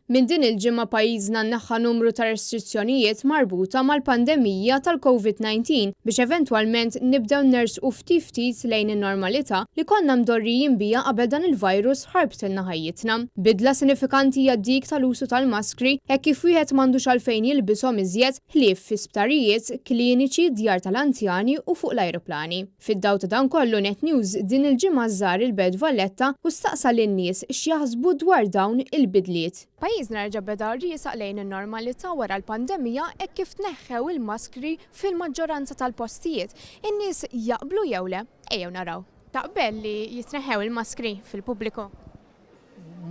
Minn din il-ġimgħa pajjiżna neħħa numru ta' restrizzjonijiet marbuta mal-pandemija tal-Covid-19 biex eventwalment nibdew nersqu ftit ftit lejn in-normalità li konna mdorrijin biha qabel dan il-virus ħarbtilna ħajjitna. Bidla sinifikanti hija dik tal-usu tal-maskri hekk kif wieħed m'għandux għalfejn jilbishom iżjed ħlief fi sptarijiet, kliniċi, djar tal-anzjani u fuq l-ajruplani. Fid-dawl ta' dan kollu Net News din il-ġimgħa żar il-Belt Valletta u staqsa lin-nies x'jaħsbu dwar dawn il-bidliet. Pajjiżna reġa' beda riesaq lejn in-normalità wara l-pandemija hekk kif tneħħew il-maskri fil-maġġoranza tal-postijiet. In-nies jaqblu jew le? Ejjew naraw. Taqbel li jitneħħew il-maskri fil-pubbliku?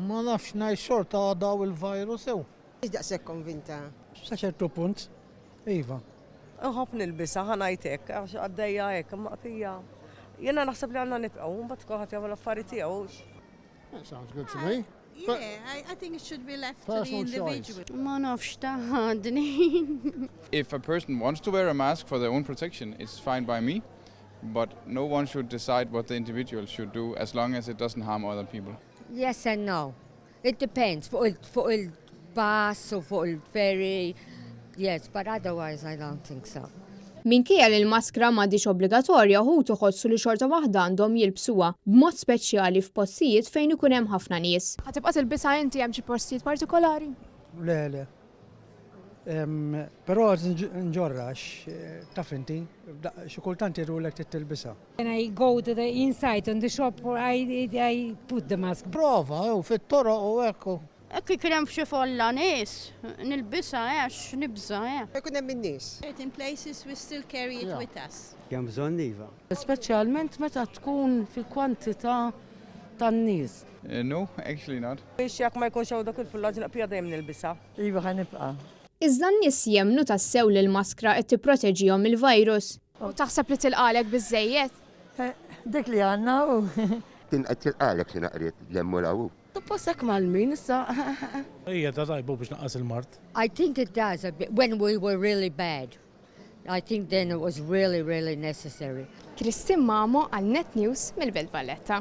Ma nafx ngħid xorta għad hawn il-virus ew. Mhix daqshekk konvinta. Sa ċertu punt, iva. Inħobb nilbisha, ħa ngħid hekk, għax għaddejja hekk, imma qtija. Jiena naħseb li għandna nibqgħu, mbagħad kulħadd jagħmel affari tiegħu. That sounds good to me. Yeah, I, I think it should be left to the Personal choice. individual. Ma nafx ta' ħadni. If a person wants to wear a mask for their own protection, it's fine by me. But no one should decide what the individual should do as long as it doesn't harm other people. Yes and no. It depends. Fuq il-bus u fuq il-ferry. Yes, but otherwise I don't think so. Minkejja li l-maskra m'għadhiex obbligatorja uħud iħossu li xorta waħda għandhom jilbsuha, b'mod speċjali f'postijiet fejn ikun hemm ħafna nies. Ħa tibqa' tilbisha inti hemm xi postijiet partikolari? Le, le. Però nġorra għax taf inti, xi kultant jgħidulek trid tilbisha. When I go to the inside on the shop, I, I put the mask. Prova, u fit-toroq u hekk. Hekk ikun hemm f'xi folla nies, nilbisha eh, għax nibża' eh. Ikun hemm in-nies. Certain places we still carry it with us. Hemm bżonn iva. Speċjalment meta tkun fil-kwantità tan-nies. No, actually not. Biex jekk ma jkunx hawn dak il-fullaġ naqpija dejjem nilbisha. Iva ħa nibqa'. Iżda n-nies jemmnu tassew li l-maskra qed tipproteġihom mill-virus? U taħseb li tilqalek biżżejjed? Dik li għandna hu. Kien qed tilqalek xi naqriet 'l hemm u 'l hawn. Suppost hekk mgħallmin issa. Hija ta' tajbu biex naqqas il-mard. I think it does a bit when we were really bad. I think then it was really, really necessary. Christine Mamo għal Net News mill-Belt Valletta.